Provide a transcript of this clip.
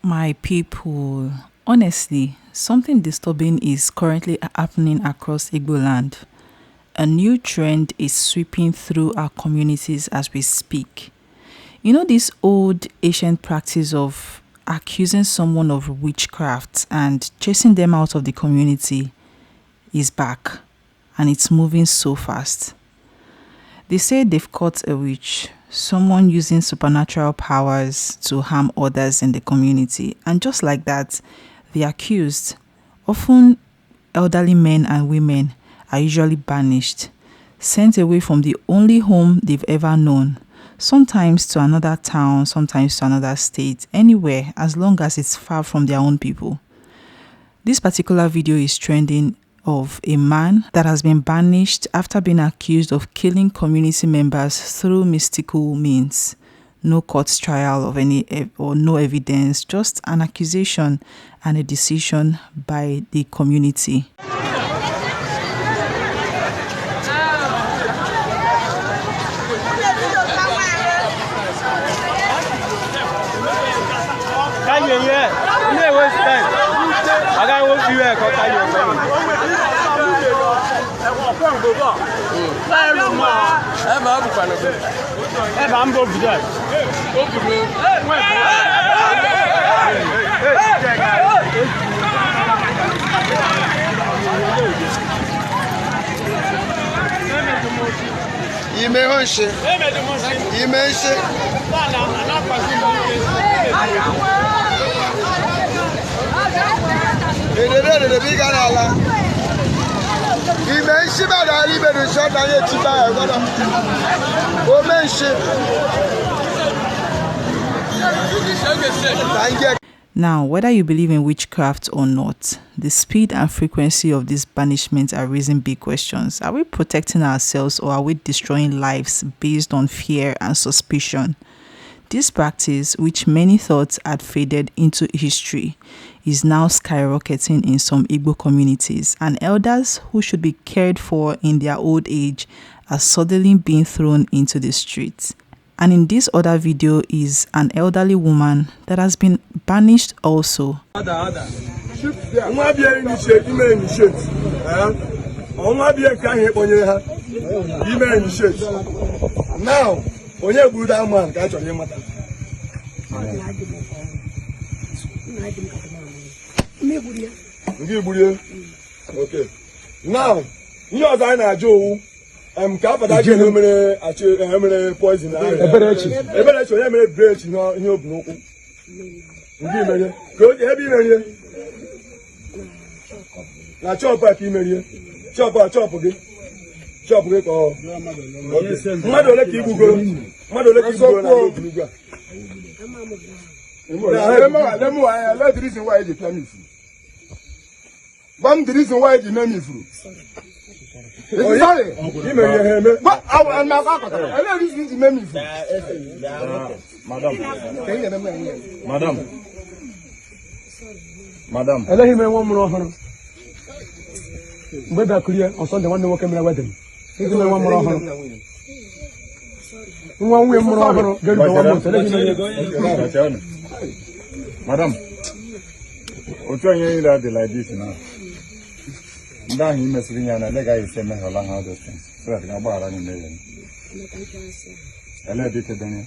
My people, honestly, something disturbing is currently happening across Igboland. A new trend is sweeping through our communities as we speak. You know, this old ancient practice of accusing someone of witchcraft and chasing them out of the community is back, and it's moving so fast. They say they've caught a witch, someone using supernatural powers to harm others in the community. And just like that, the accused, often elderly men and women, are usually banished, sent away from the only home they've ever known, sometimes to another town, sometimes to another state, anywhere, as long as it's far from their own people. This particular video is trending of a man that has been banished after being accused of killing community members through mystical means. No court trial of any or no evidence, just an accusation and a decision by the community. Now, whether you believe in witchcraft or not, the speed and frequency of these banishments are raising big questions. Are we protecting ourselves, or are we destroying lives based on fear and suspicion? This practice, which many thought had faded into history, is now skyrocketing in some Igbo communities, and elders who should be cared for in their old age are suddenly being thrown into the streets. And in this other video is an elderly woman that has been banished also. Now, onye gburu that man ka achọrọ ịmata. Ndị gburu ya. Okay. Now, ihe ọzọ anyị na-ajụ owu ka afada gị mere poison ahụ. Eberechi onye mere breach ihe obu n'ụkwụ. Ndị mere. Ka ebe imerie. Na chọpụ ka imerie. Chọpụ gị. Chop gị ka ọ. Mmadụ ole ka igbugoro? Mmadụ ole ka igbugoro na Igbo a? Let the reason why you tell me free. But the reason why you name me free. Sorry. But I'm not going to. I let this name me free. Madam. I let him in 1 minute. But that clear on Sunday one day we came in a wedding. One way more. Madam, what's wrong that like this now? Now he must ring and the guy is saying how long all those things. So I about running million. I let it then.